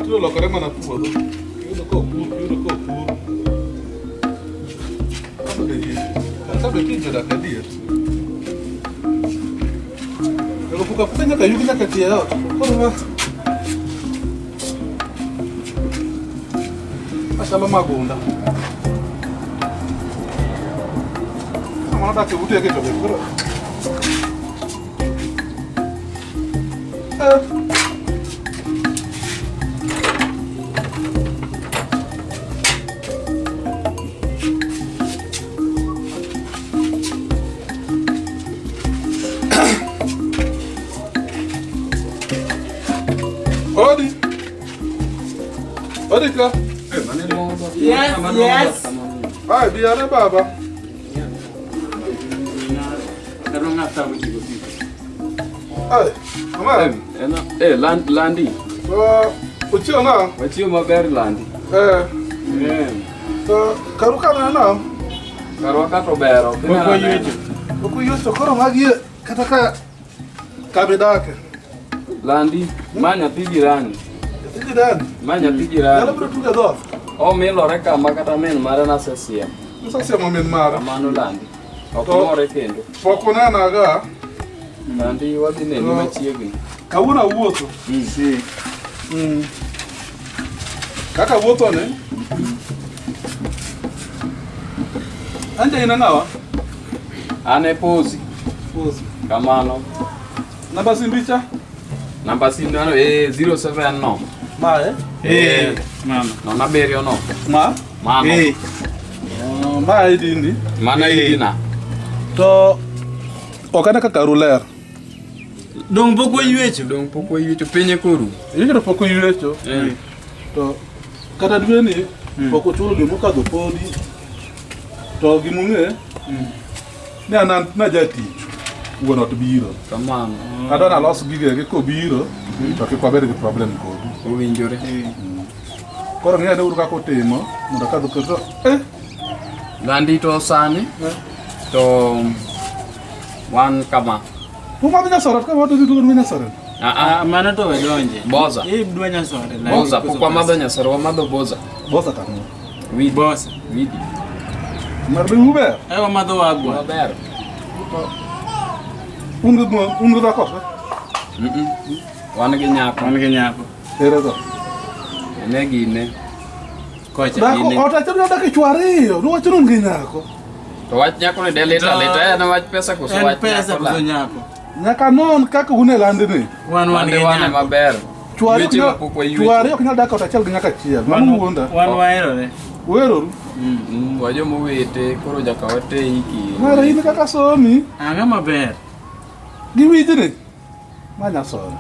tinde olokore mana puodho. Iyudo kopur, iyudo kopur. Kata be tije dak adier. Kendo puka puka nyaka yugi nyaka tie ot. Koro ma achalo magunda. Mano dak e utegi to be koro. Eh. Odi. Odi ka. Yes, yes. Ai, biare baba. Ai, mama. Eh, landi. Uchio na? Wachio maber landi. Eh. Eh. To karu ka na? Karwa ka to ber ok inyal neno. Ok oyuecho koro magi kata ka kamidake. Landi, ma nyathi jirani. Nyathi jirani. Ma nyathi jirani. Nyalo biro tugo e dhoot. Omilore kama kata min mare nasesiemo. Usesiemo min mare. Kamano landi. Ok more kendo. Pok unenaga. Landi wadhi neni machiegni. Kawuono awuotho. Si. Kaka awuotho ni. Anja in ang'awa? An e Pozi. Pozi. Kamano. Namba simbi cha? Namba sim mano e 07 no. Ma eh? Eh. Mano. Nono abiriyo no. Ma? Mano. Eh. Ma ID ni? Mano ID na. To ok ane kaka karu ler. Dong pok waywecho. Dong pok waywecho piny koru. Ywecho to pok oywecho. To kata dwe ni pok ochulo dwe mokadho podi. To gimong'e ni an najatich wuon ot biro. Kamano. Adwa nalos gigegi kobiro to kik wabed gi problem kodu. Owinjore. Koro ng'e ane uru kaka utimo mondo akadh to eh Landi to sani to wan kama. Umadho nyasore ka wadu dudu nyasore. Ah ah mano to we donje. Boza. Eh dwa nyasore. Boza pok wamadho nyasore wamadho boza. Boza tang'o? Widi. Boza. Widi. Mar be uber? Eh wamadho wagwa. Maber. Un gi un gi dhako? Wan gi nyako. Wan gi nyako. Ere go. Ene gine. Kocha Dhako ot achiel odak e chwo ariyo, nuwacho ni un gi nyako. To wach nyako ni de lit alita, en wach pesa koso En wach pesa nyako koso la? nyako. Nyaka non kaka un e landni. Wan wan Lande gi wan nyako. ema ber. Chwo ariyo ok Weche nyal- ma pok waywecho. chwo ariyo ok nyal dak ot achiel gi nyako achiel. Mano wuonda. Wan waherore. Uheroru. Wajoma owete koro nyaka watei ki. Mara in kaka somi Ang'o maber? gi wijni. Ma nyasore.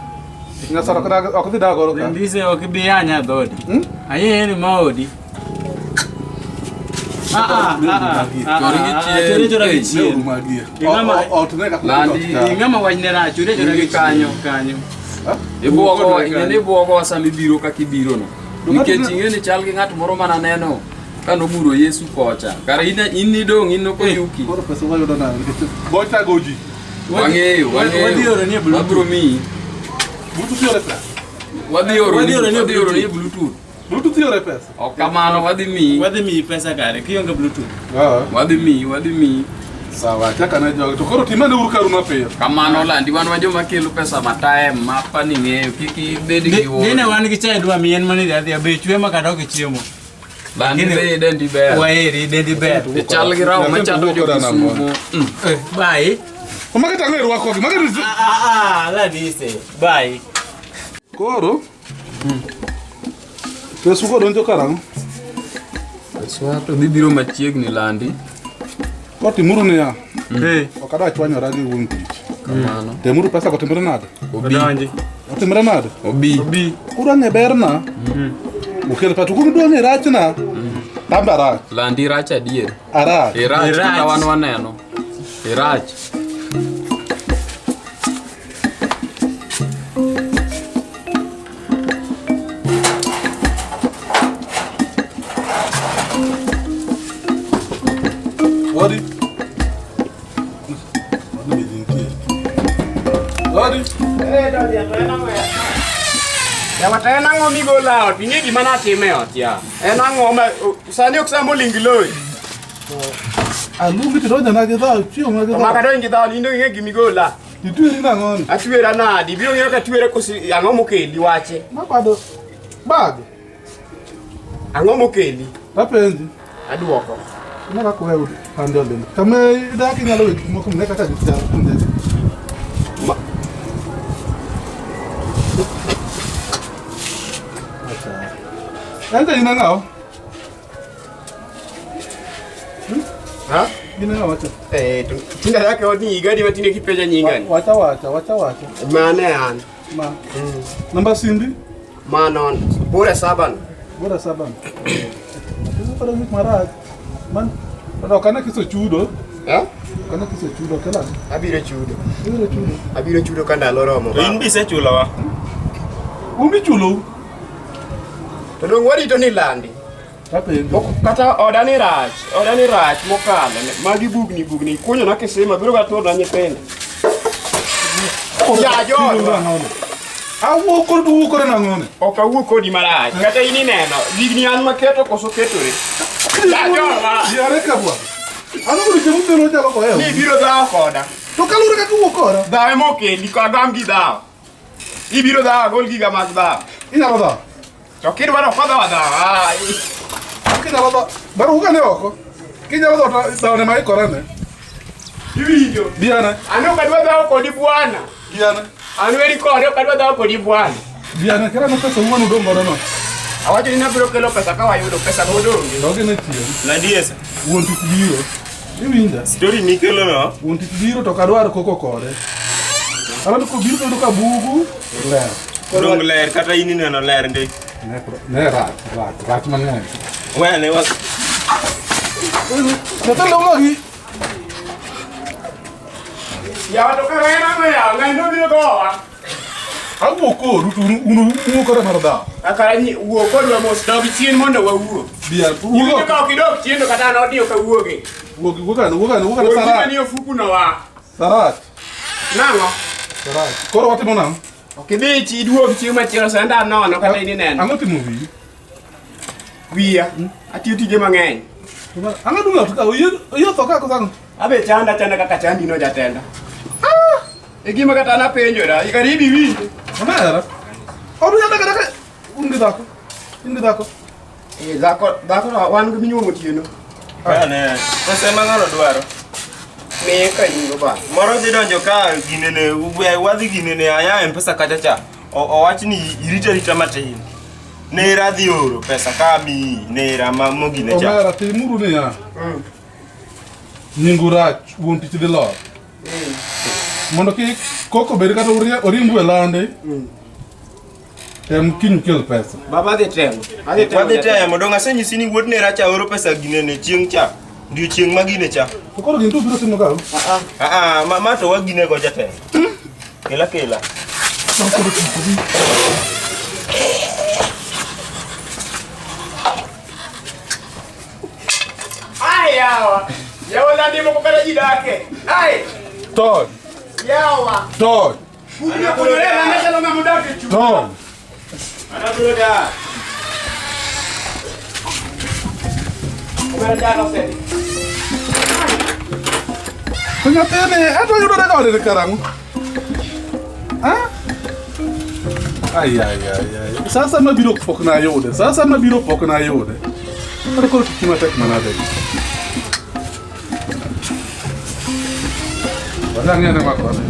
Nyasore ok dag ok dhi dag oro ka. Ndise ok bi yanya dhodi. Ayie ni ma odi. Ah ah ah. Chori gi chien. Chori chora gi chien. Uru magie. Ing'ama- Ot ne kaka Landi. Ing'ama wachne rach, chori chora gi Ingi kanyo. Kanyo. Ibuogo, ing'e ni ibuogowa sama ibiro kaka ibiro no. Nikech ing'e ni chal gi ng'at moro mananeno ka noguro Yesu kocha. Kare in in nidong' in nokoyuki. Koro pesa wayudo nade nikech gocha go ji. Wang'eyo, wang'eyo. Wadhi oro ni e Bluetooth. Wabiro miyi. Bluetooth yore pesa. Wadhi oro Wadhi ni oro ni e wadhi oro ni e Bluetooth. Bluetooth yore pesa. Ok kamano, wadhi miyi. Wadhi miyi pesa kare kionge Bluetooth. Ah. Wadhi miyi, wadhi miyi. Sawa, chaka ne jogi. To koro timane uru karu mapiyo. Kamano landi wan wa joma kelo pesa mataem ma pani ng'eyo kik ibed gi wuoro. Dine wan gi chai dwa miyen mane dhi adhiya be chwe ma kata ok ichiemo. Landi be dendi ber. Waheri dendi ber. Ichal gi rawo machando jo Kisumo. Eh, Bye. Magi tang'o e rwakogi. Magi Ah ah, ladise. Bye. Koro pesu kodonjo karang'o? Peswa to dhi biro machiegni landi. Koro timuru niya. Eh, Ok adwa chwanyora gi wuon tich. Kamano. Temuru pesa go timre nade? Obi. odonji. Otimre nade? Obi. Obi. Kudwa ng'e berna, ukel pesa. To kudwa ng'e rachna, tambe arach. Landi rach adier. Arach. Irach Irach. kata wan waneno. Irach. Odi. Odi be nitie. Odi. Yawa to en ang'o migolo e ot? Ing'e gima natimo e ot ya. En ang'o ma sani ok sama oling loyi. Aluongi to idonjona gi dhaw, chiemo gi To maka dhaw. donj gi dhaw, in dong ing'e gima igola. Itweri nang'oni? Atwera nadi? Ibiro ng'eyo ka atwera koso ang'o mokeli wache? Mabado bag. Ang'o mokeli? Tapenji. Aduoko. Ine kaka wewe pande olin. Kama idak inyalo we gik moko mine kaka gichal kunde. Ente in ang'o? Ha? Gin ang'o wacho? Eh, to tinde adak e odni higa adi ma tinde kipenja nyinga ni? Wacha wacha, wacha wacha. Mane an. Ma. Namba simbi? Mano bora saba no. Bora saba. Iso kod gik marach. Man to ok ane kisechudo. Eh? Ok ane kisechudo kela. Abiro chudo. Ibiro chudo. Abiro chudo ka ndalo romo. To in be isechulowa. Un ichulou. To dong warito ni landi. Tapenjo. Kata oda ni rach, oda ni rach mokalo. Magi bugni bugni ikunyo na kisima biro ga tuo na nyithindo. Ya jodwa. Awuo kod wuo kode nang'one? Ok awuo kodi marach. Kata in ineno, gigni an maketo koso ketore. Ya jodwa. Yare ka bwana. Ang'o mondo chiemo biro chalo kohewo? Ni ibiro dhawo koda. To kaluwore kaka iwuok koda. Dhawo ema okeli, ko agam gi dhawo. Ibiro dhawo agol giga mag dhawo. Inyalo dhawo. To kidwaro ok odhawo adhawa. Kinyalo dhawo. Bar wuok ane oko. Kinyalo dhawo to dhawo ne ma ikore ne. Iwinjo. Bi ane. An ok adwa dhawo kodi bwana. Bi ane. An weri kode ok adwa dhawo kodi bwana. Bi ane kera ne pesa wuon udong' godo no. Awacho ni nabiro kelo pesa ka wayudo pesa modong'. Dogi ne chien. Ladies, Wuon tich biro. Iwinja? story mikelo no, Wuon tich biro to ok adwar koko kode. Aneno kobiro to oyudo ka bugu ler. dong ler kata in ineno ler ndi. Ne rach, rach, rach mang'eny. Wene wa Nyathi long'ogi. Yawa to kara en ang'o yawa? Ng'ani nobiro gowa. Awuo kodu to un uwuo koda mar dhawo. Akara wuo kodwa mos dog chien mondo wawuo. Biar, Iwinjo wuo. ka ok idok chien to kata an odni ok awuoge. Wuog, wuog ane, wuog ane, wuog ane Wuog Sarach. ni ofuku no wa. Sarach, Nang'o? Sarach. Koro watimo nang'o? Ok idhi chi iduog chieng' machielo sanda nono kata in ineno. Ang'o timo wiyi? Wiya. Atiyo tije mang'eny. Ang'o dum ot ka? Oyie tho ka koso ang'o? Abe chanda chanda kaka chandi no jatenda. E gima kata an apenjora, karibu iwinjo. Omera. Odu yadaka daka. Un gi dhako. In gi dhako. Eh, dhako dhako to wan gi minyuomo otieno. Wene. Pesa ema ng'ano dwaro. Miye ka ingo ba. Moro dhi donjo ka ginene, we wadhi ginene aya M-Pesa kacha cha. Owach ni irita rita matin. Nera dhi oro pesa ka miyi, nera ma mogine cha. Omera timuru niya. Nyingu rach, wuon tich dhi lor. Mondo kik koko bed kata oringu e lande. Tem kiny ukel pesa. Baba dhi temo. Adhi temo. Wadhi temo, dong asenyisi ni wuod nera cha oro pesa ginene chieng' cha. Odiochieng' ma gine cha. To koro gini to ubiro timo ka? Ah, ah, ma to wagine go jatelo. Kela kela. Ai yawa. Yawa landi moko kata ji dake. Ai. Tony. Yawa. Tony. Kubiro kunyore landa chalo ng'ama odak e chuny. Tony. Anabiro da. Omera jalo osedi. To nyathini, ato yudore ka ode karang'o? Ah? Ai, ai, ai, ai. Sasa mabiro pok nayude. Sasa mabiro pok nayude. Koro koro tich matek manade. Wadang'e ne makone.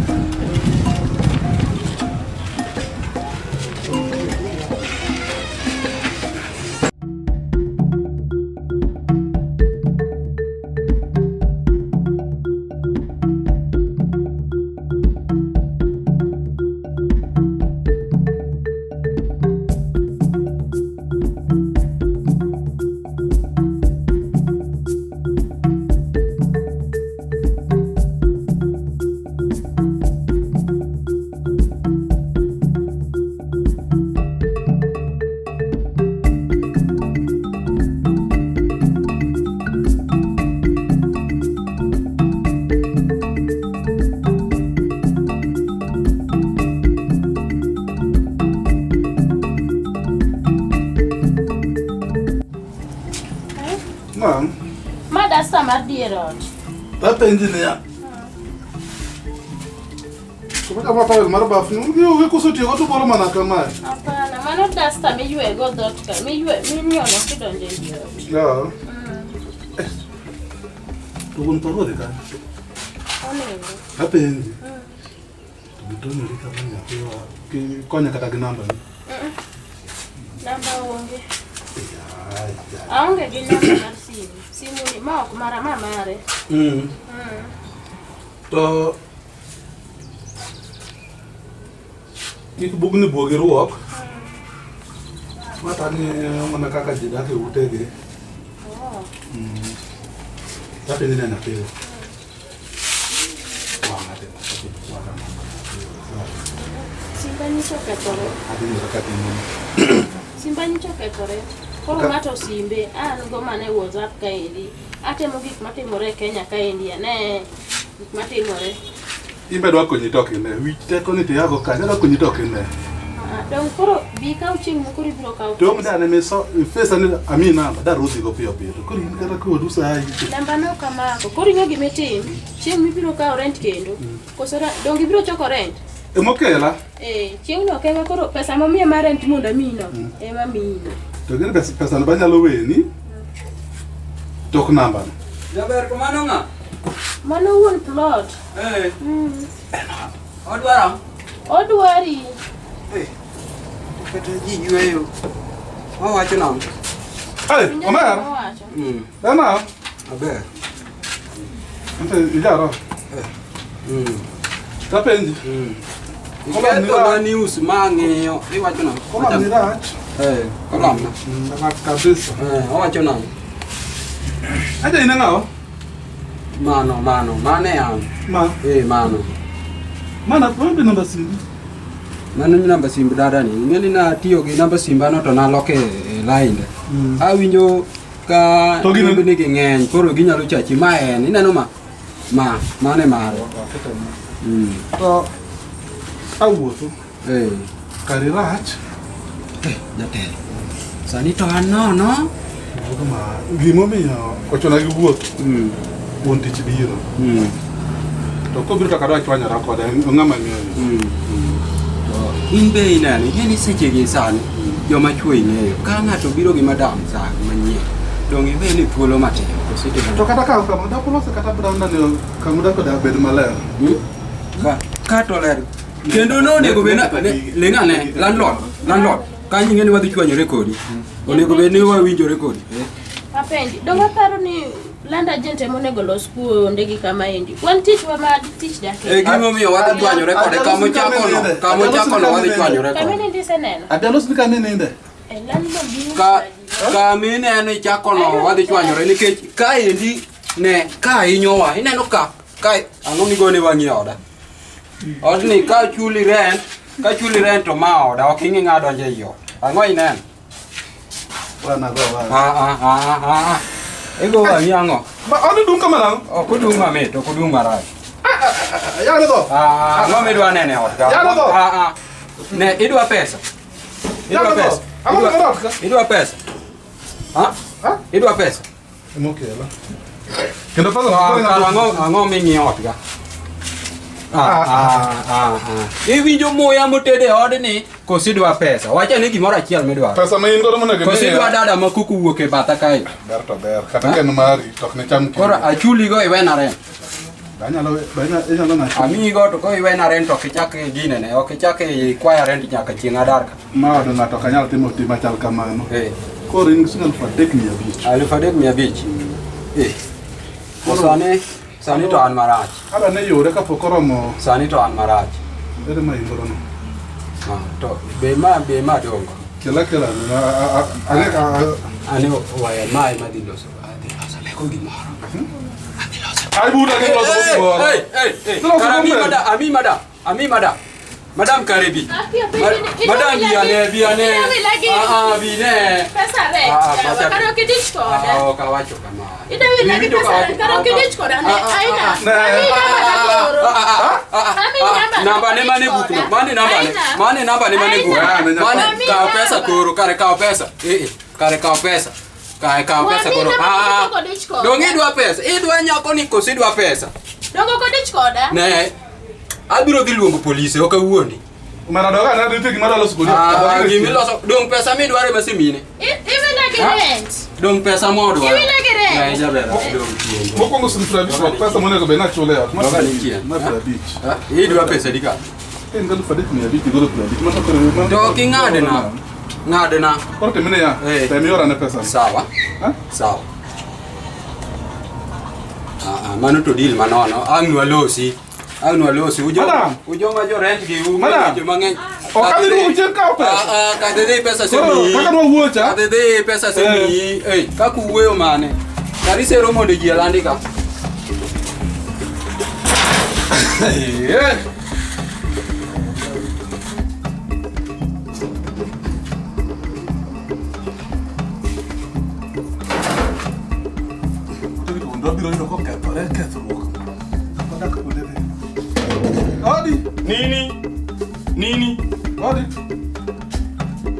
ot. Tapenji niya. Kama kama towel mar baf ni onge koso tiyo go to boro mana kamae. Hapana, mano dasta miywego dhoot ka, miywe minyono kidonjo ei ot. Ya. To wuon paru odhi kanye? Onindo. Apenji. To gitonyori kama nyathiwa konya kata gi namba ni. Namba onge. Ai, ai. Aonge gi namba mar simu. Simu ni ma ok mara ma mare. To kik bugni buogi ruok. Ma tang'iyo mana kaka ji dak e utegi. Oh. Tapenji ni nyathiwa. Wang' ate, wang' ate. Simba nyicha okethore. Adhi nyisa kaka timo. Simba nyicha okethore. Koro ng'ato simbe an go mana e WhatsApp kaendi. Atemo gik matimore e Kenya kaendi ane gik matimore. In be dwa konyi to ok ine. Wich teko ni to iago kanyo, adwa konyi to ok ine. Ah, dong koro bi ikaw chieng' moko koro ibiro kawo. To dane miso ifesa ni ami namba darudhi go piyo piyo. To koro in kata kodu sayi. Namba no kamako. Koro ing'e gima itim. Chieng' mibiro kawo rent kendo. Koso dong ibiro choko rent. Emokela. Eh, chieng' no kema koro pesa momiya mar rent mondo amiyi no. Ema miyi no. To gini pesa pesa no banyalo weni. Tok namba no. Jaber to mano ng'a? Mano wuon plot. Eh. Odwaro? Odwari. Kata ji yweyo. Wawacho nang'o? Hey, Winjo Omer. gima owacho. Dana. Aber. Ante ijaro. Tapenji. Kolam ni Iketho na rach. news ma ang'iyo. Iwacho nang'o? Kolam ni rach. Eh, kolam na. Rach kabisa. Eh, owacho nang'o? Aja ine ng'awa? Mano, mano, mane an. Ma. Eh, mano. Mana tuombe namba simbi. Mano namba simb dada ni. Ing'e ni natiyo gi namba simba no to naloke e line. Awinjo ka To gin- nembni gi ng'eny koro ginyalo chachi ma en ineno ma ma mane mare. To awuotho. Eh, Kari rach. jatelo. Sani to an nono. Wuotho ma gimomiyo ochuna gi wuoth. Wuon tich biro. To kobiro to kadwa chwanyora kode ng'ama ng'eyo. In be ineno, ing'e ni seche gi sani joma chwo ing'eyo. Ka ng'ato biro gi madam sa manyien, dong iwe ni thuolo matin. Koso itimo To kata ka kama dak uloso kata branda ni kama udak odak bed maler. Ka ka to ler. Kendo nonego bed na ling' ane landlord, landlord. Kanyo ing'e ni wadhi chwanyore kodi. Onego bed ni wawinjore kodi. Apenji, dong aparo ni land agent ema onego los kuonde gi kama endi. Wan tich wa ma tich dak. E gimomiyo wadhi chwanyore kode kamochakono, kamochakono wadhi chwanyore Kama kode. inende iseneno. Abi alos ni kama ininde. Eh, landlord gi Ka kamineno ichakono wadhi chwanyore nikech kaendi ne ka hinyowa ineno ka ka ang'o migone wang'i e oda odni ka chuli rent ka chuli rent to ma oda ok ing'i ng'a donjo ei ot ang'o ineno Wana go wana. Ah, ah, ah, ah, ah. Igo wang'i ang'o Ba odni dung kama nang'o? ok odung' mamit ok odung' marach Yalo dho. Ah, ang'o midwa neno e ot ka? Yalo dho. Ah, ah. Ne idwa pesa idwa Yalo dho. pesa Ang'o Idwa- migoro ot ka? idwa pesa Ha? Ha? Idwa pesa Emokela. Kendo pesa Ah, koro kar ng'ato- ang'o ang'o ming'iyo ot ka? Ah, ah, ah, ah. Iwinjo muya motedo e odni koso idwa pesa? Wach ane gimoro achiel midwaro. Pesa ma in godo monego Koso imiya. idwa dada ma kuku wuok e batha kae. Ber to ber. Kata ka en mari to ok ne cham Koro kendo. achuligo iwena rent. Anyalo inyalo na Amiyigo to ko iwena rent ok ichak ginene, ok ichak ikwaya rent nyaka chieng' adar ka. Ma od ng'ato ok anyal timo tim machal kamano. Eh, Koro in gi siling 3,500. 3,500. Eh. To sani sani to an marach. Adwa ni yude kapok oromo Sani to an marach. ere ma in godo no. Ah, to be ma be ma dongo. Kela kela ni ang'e ka Ani waya ma ema dhi loso. Adhi loso leko gimoro. ai buta ni loso gimoro. Hey, hey, hey. Loso Kara ami gimoro. madam, ami madam, ami madam. Madam karibi. Akia penji ni Madam bi ane, bi ane. Idawilagi. Ah, ah, bi ne. Pesa rent. Ah, ah, pesa- Karo kidich koda. Ah, ok awacho kamano. Idawilagi Iwinjo ka pesa awacho- rent. Karo kidich koda. Ne, Ah, ah, aina. Ne. Ami namba na koro. Ah, ah, ah, ah, Ami ah, namba namba ne mane koro. bukno mane namba ne Aina. mane namba ne mane Aina. bukno Aina. mane Ami kaw namba. pesa koro kare kaw pesa eh eh kare kaw pesa. Kae kaw pesa koro. Wamina Ah, ma ok odich koda. Dong idwa pesa. Idwa nyako ni koso idwa pesa. Dongo ok odich koda. Ne. Abiro dhi luongo polise ok awuondi. Mara doga na nitie gima adwa loso kodi. Ah, gimiloso dong pesa midwaro ema semine. Iwina gi rent. Dong pesa modwaro. Iwina gi rent. Ne jaber dong chien. Mokwongo siling 50 ok pesa monego bed ni achulo e ot. Ma Doga ni chien. Ma 50. Ah, Idwa pesa di ka. En gi 3500 igolo 50. Ma to koro ma- To ok ing'adna. Ng'adna. Koro timne ya. Eh. Tem iorane pesa. Sawa. Ha? Sawa. Ah, ah, mano to deal manono. Ang' nwalosi. Ang' nwalosi. Ujo Madam. ujo ma jo rent gi u Madam. weche mang'eny. Ok adhi duogo chien kawo pesa. Ah, ah, kadhi dhi pesa Koro semiyi. kaka nwawuoyo cha. Kadhi dhi pesa semiyi. Eh, kaka uwuoyo mane. Karisero mondo ji alandi ka. Eh. Wabiro yudo kokethore kethruok. Wadak kuonde gi. Odi! Nini? Nini? Odi!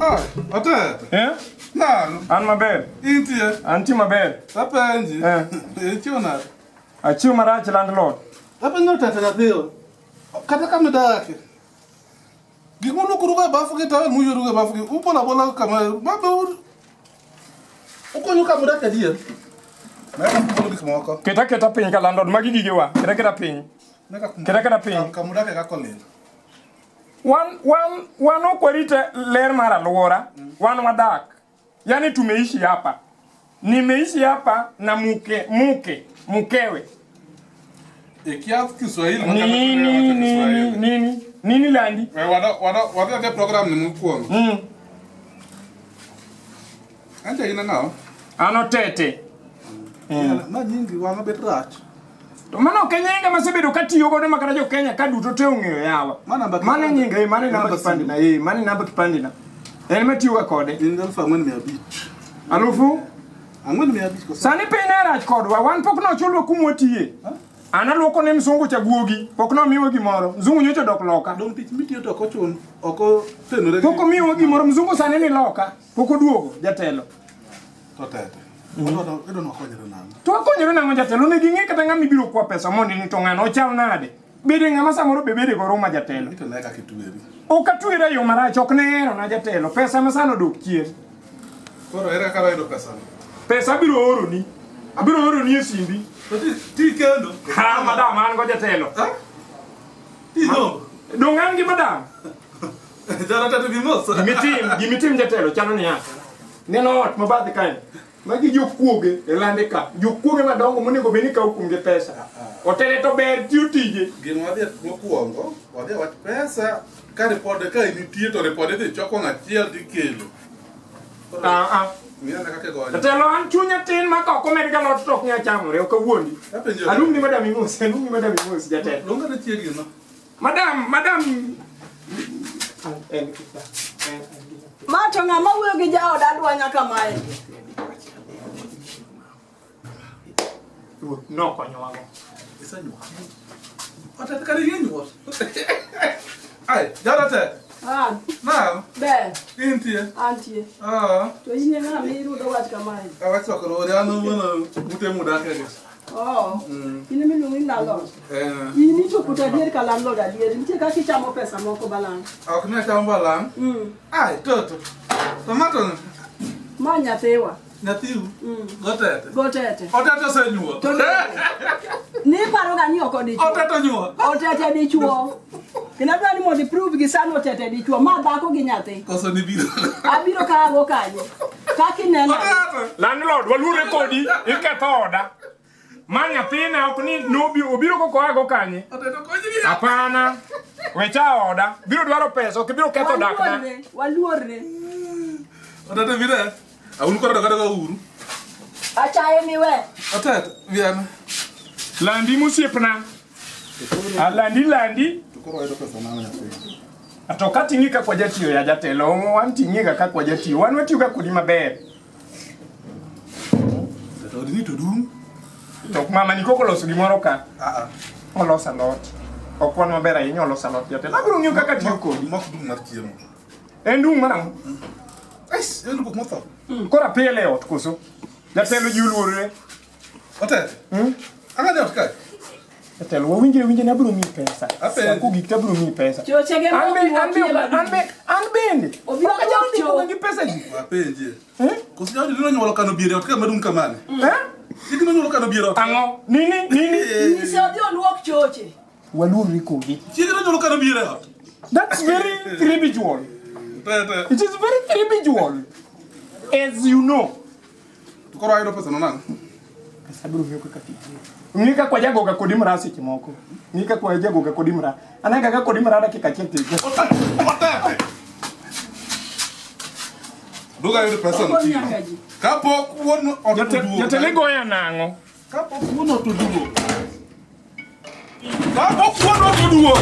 Ai, otete. Eh? Nang'o? An maber. Intie? Antie maber. Apenji. Eh. Ichiewo nade? Achiewo marach landlord. Apenjo otete nyathiwa. Kata kama idake. Gik muluokorugo e bafu gi tawel muywerugo e bafu gi, upolo apola kama, mabe ukonyo kama udak adier. Meka kupolo gik moko. Keta keta piny ka landlord, magi gigewa. Keta keta piny. Meka Keta keta piny. Kama udake kaka olil. Wan ok warite ler mar alwora, wan wadak. Yaani tumeishi hapa. Nimeishi hapa na mkewe. Ikia Kiswahili ma kata Nini koro iwacho nini Kiswahili. nini nini landi? We wadhi adhiya program ni mokwongo. Anja in ang'o? An otete. Ma nyingi wang'a bet rach. To mano ok e nyinga masebedo katiyo godo ma kata jo Kenya ka duto te ong'eyo yawa. Ma namba Mano e kipande. nyinga, eh, mano e namba Namba kipande na, eh, mano e namba kipande na. En matiyoga kode. In gi 4,500. Alufu? 4,500 koso? Sani piny ne rach kodwa, wan pok nochulwa kuma watiye. An aluoko ne msungu cha guogi, pok nomiwa gimoro. Mzungu nyocha odok loka. Dong' tich mitiyo to ok ochun, ok otenore gi Pok omiwa gimoro, mzungu sani ni loka, pok oduogo jatelo. To tete. Idwa ni wakonyre nang'o? To wakonyore nang'o jatelo, onego ing'e kata ng'ama ibiro kwa pesa mondi ni to ng'ano ochal nade. Bede ng'ama samoro be bede go ruma jatelo. Ito ne kaka itweri. Ok atwera e yo marach, ok ne hero na jatelo. Pesa ma sani odok chien. Koro ere kaka wayudo pesa no? Pesa abiro oroni. Abiro oroni e simbi. To ti kendo? Ha, madam an go jatelo. Ha? Ti nyombo? Dong' an gi madam. Jara tete bi mos. Gimitim jatelo chalo niya. Neno ot mabathe kae. Magi jokuoge e lande ka. Jokuoge madongo monego bed ni kawo kuomgi pesa. Otele to ber tiyo tije. Gima wadhi mokwongo, wadhi wach pesa ka ripode ka nitie to ripode idhi chok wang' achiel tikelo. Ah, ah. Miya ane kaka igonyo. Jatelo an chunya tin ma ka ok omed galot to ok nyal chamore, ok awuondi. Apenjo. Aluong ni madam Imos, aluong ni madam Imos jatelo. Luong kata chiegi no. Madam, madam. En kita. En Ma to ng'ama wuoyo gi jaoda adwa nyaka mae. Ruoth nokonyowago. Isenyuol. Otete kata ing'e nyuol. Ai, jara te. An, Nang'o? ber, Intie. antie. Ah. To in e ng'ama irudo wach kamae. Awacho koro an wuon ute mudake gi. Oh, in ema iluongi ni landlord. Eh. In ichopo to adier ka landlord adier. Nitie kaka ichamo pesa moko balang'. Ok ne cham balang'. Ai, toto. Tomato ni. Ma nyathiwa. Nyathiu. Gotete. Gotete. Otete osenyuol. To niparo ga ni ok odichuo. Otete onyuol. Otete dichuo. Kendo adwa ni mondo iprove gi sani otete dichuo. Ma dhako gi nyathi. Koso ni biro. Abiro ka ago kanyo. Kaka inena. Otete. Landlord, waluore kodi, iketho oda. Ma nyathina ok ni nobi obiro koko ago kanye. Otete konyri. Hapana. Wecha oda. Biro dwaro pesa, ok ibiro ketho dakna. Waluorre. Waluorre. Otete bire. Aun koro doga doga uru. Achaye miwe. Otete viana. Landi mosiepna. Alandi landi. To koro wayudo pesa nang'o nyathi? To ka ting'i kaka wajatiyo ya jatelo, wan ting'i ga kaka wajatiyo. Wan watiyo ga kodi maber. Tete odni to dum. To mama ni koko loso gimoro ka. Ah ah. Oloso alot. Ok wan maber ahinya oloso alot jatelo. Abiro ng'iyo kaka tiyo kodi. Mok dum mar chiemo. En dung mar ang'o? Ais, en guok motho. Koro apiele e ot koso? Jatelo ji oluorore. Ote. Ang'o ni ot kae? Jatelo wawinjre winje ni abiro miyi pesa. Apenji. Sako gik to abiro miyi pesa. Chochege An be an be mok an be an bende. Obiro Ok anyal luok ndiko gi pesa ji. Apenji. Koso jaodi nonyuolo kano biere ot kae madung' kamane? Eh? Chiegi nonyuolo kano biere ot. Ang'o? Nini nini? Nyise odhi oluok choche. Waluorre kodi. Chiegi nonyuolo kano biere ot. That's very trivial. Tete. It is very trivial. As you know. To koro ayudo pesa no nang'o? Pesa abiro miyo kaka tich. Ng'i kaka wajagoga kodi mra seche moko. Ng'i kaka wajagoga kodi mra. Aneno kaka kodi mra dakika achiel to igo. Otete. Duga ayudo pesa no Okon kiny. nyaka ji. Kapok wuon ot oduogo. Jatelo igoya nang'o? Kapok wuon ot oduogo. Kapok wuon ot oduogo.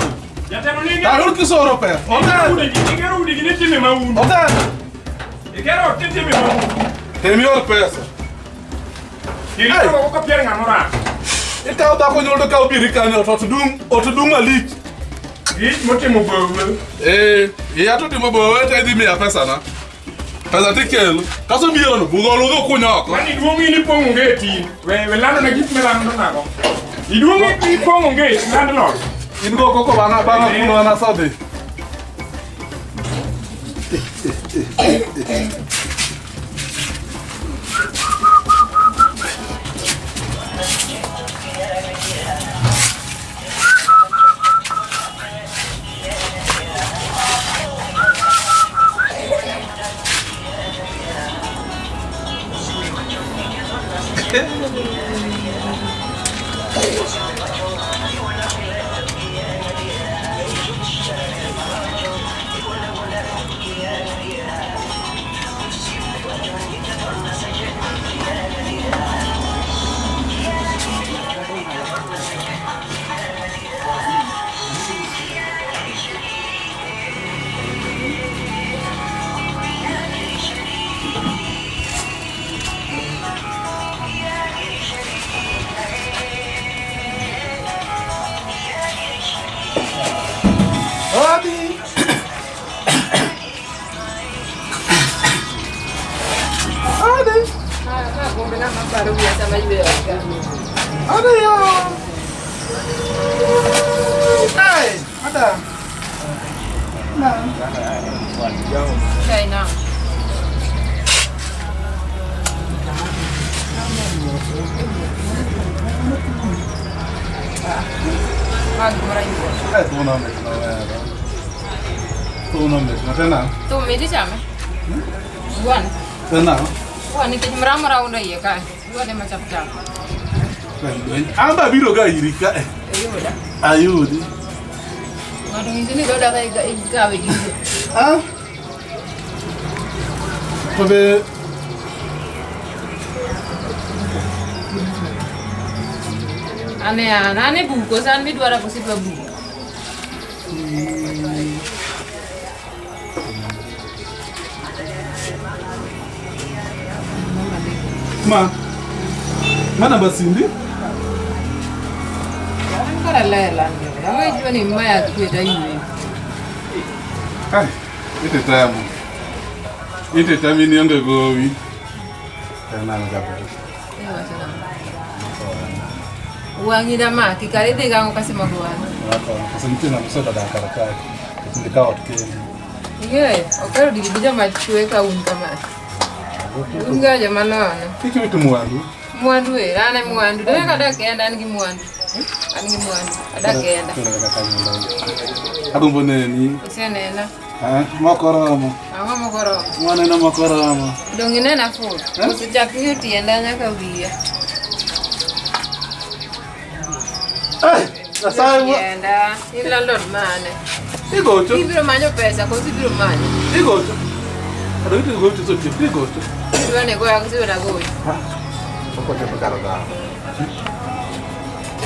Jatelo ni Ayud kisoro pesa. Otete. igero udi gi ni time maundu. Otete. Igero ot titime maundu. Tem ior pesa. Irito ka pier ng'ama orako. Ikawo dhako nyuol to kawo bieri kanyo ot dung' ot dung' malich. Ich motimo bowe. Eh, iya to timo bowe to idhi miya pesa na. Pesa tikelo. Kaso biero no budho ludho kunyo oko. Mani duong' in ipong'o ngeti. We we lando na gik milando nago. Iduong' ipong'o ngeti landlord. In go koko bang'a bang'a kuno an asadhi. Odi. Odi. Odi yo. Hey, ada. China. Eh, tu no me no. Tu no me no tena. To miti chame. Wuon. Tena. Wuon nikech mra mora undo iye kae. Wuon ema chap cham. Amba biro ga iri ka. Iyuda. Ayudi. Ng'ato ng'isi ni dhoda ka ikawe gigo. Ah. To be Ane an, ane buk, koso an midwara koso idwa buk? Ma. Ma namba simbi? An kora ler an joga. Ang'o idwa ni maya kwe to ayweyo. Ai, ite tamo. Ite tamo in ionge gowi. Tena no jaber. Iwacho nang'o? Wang'i damaki, kare idhi gang'o kasema go wang'i. Koso nitie ng'ama osedak kar kae. To tinde ka ot kendi. Ing'eyo, ok ahero digi gi joma chwe ka un kamae. Un ga joma nono. Kik iwit mwandu. Mwandu e, an e mwandu. Donge kadak kenda an gi mwandu. An gi mwandu. Adak kenda. Agombo neni. Isenena. Ah, moko romo. Ang'o moko romo? Mwaneno moko romo. Dong' inena fur. Koso chak ng'iyo tienda nyaka wiya. Nyasaye wa- Tienda. In landlord mane? Igocho. Ibiro manyo pesa koso ibiro manyo? Igocho. Adong iti gocho to tiek igocho. Idwa ni goya koso idwa nagoyi? Ok ochopo kar dhano.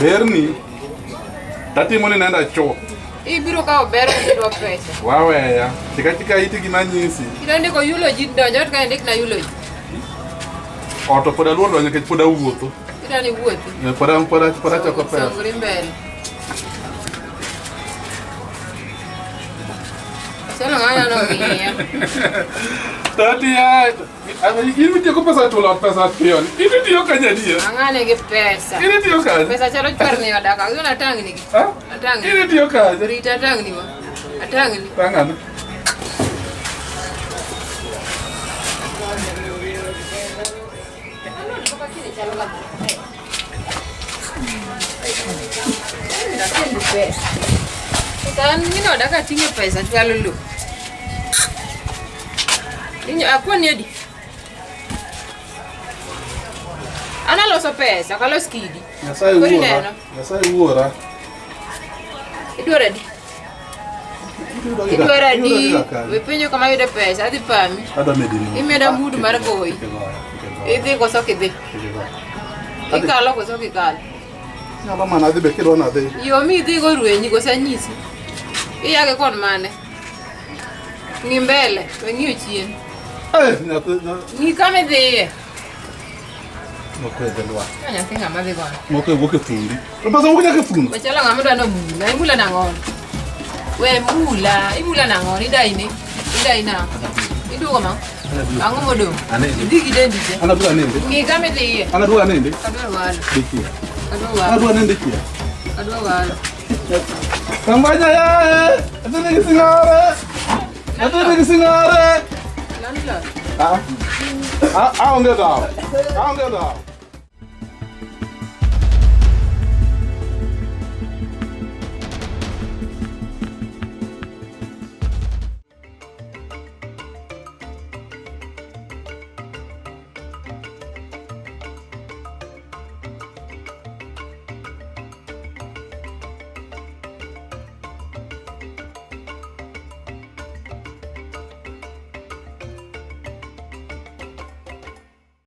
Berni. Tatimo ni nenda chuth. Ibiro kawo ber koso idwa pesa? Waweya. Chika chika iti gima anyisi. Idwa ndiko eulogy donj ot ka indikna eulogy. Ot to pod aluor donjo nikech pod awuotho. Idwa ni iwuothi. Eh, Pod pod pod achoko pesa. Songri mbele. Chalo ng'ano no ng'iya. Tati ya, in itieko pesa chulo pesa piyo. In itiyo kanye adier? Ang'ane gi pesa. In itiyo kanye? Pesa chalo chwarni odak. Ang'o natang'ni gi. Ha? Atang'ni. In itiyo kanye? Rita atang'ni wa. Atang'ni. Tang'ane. Pesa. An ng'ino odak ating'e pesa chwalo lo. Inyo akwani adi? An aloso pesa, ok alos kidi. Nyasaye Koro wuora. ineno. Nyasaye wuora. Idwaro adi? Idwaro adi? We penjo kama ayude pesa, adhi pami. Adwa medi ni. Imeda mood mar goyi. Idhi koso ok idhi? Ikalo koso ok ikalo? Nyalo mana adhi be kidwa nadhi. Yo mi idhigo rwenyi koso anyisi? Iyage kon mane? Ng'i mbele, we ng'iyo chien. Eh, nyathi Ng'i kama idhiye. moko e dhelwa. Ma nyathi ng'ama dhi gono. Moko e wuok e fundi. To pesa wuok nyaka e fundi. We chalo ng'ama dwa nomula, imula nang'o? We mula, imula nang'o? Idai ne? Idai nang'o? Iduogo ma? Ang'o modong'? Anende. Idhi gi dendi te. An adwa nende. Ng'i kama idhiye. An adwa nende. Adwa walo. Dikia. Adwa An walo. adwa nende kia. Adwa walo. Kambanya yae. Nyathi nigi sing'ore. Nyathi nigi sing'ore. Landlord. Ah. Ah, aonge dhawo. Aonge dhawo.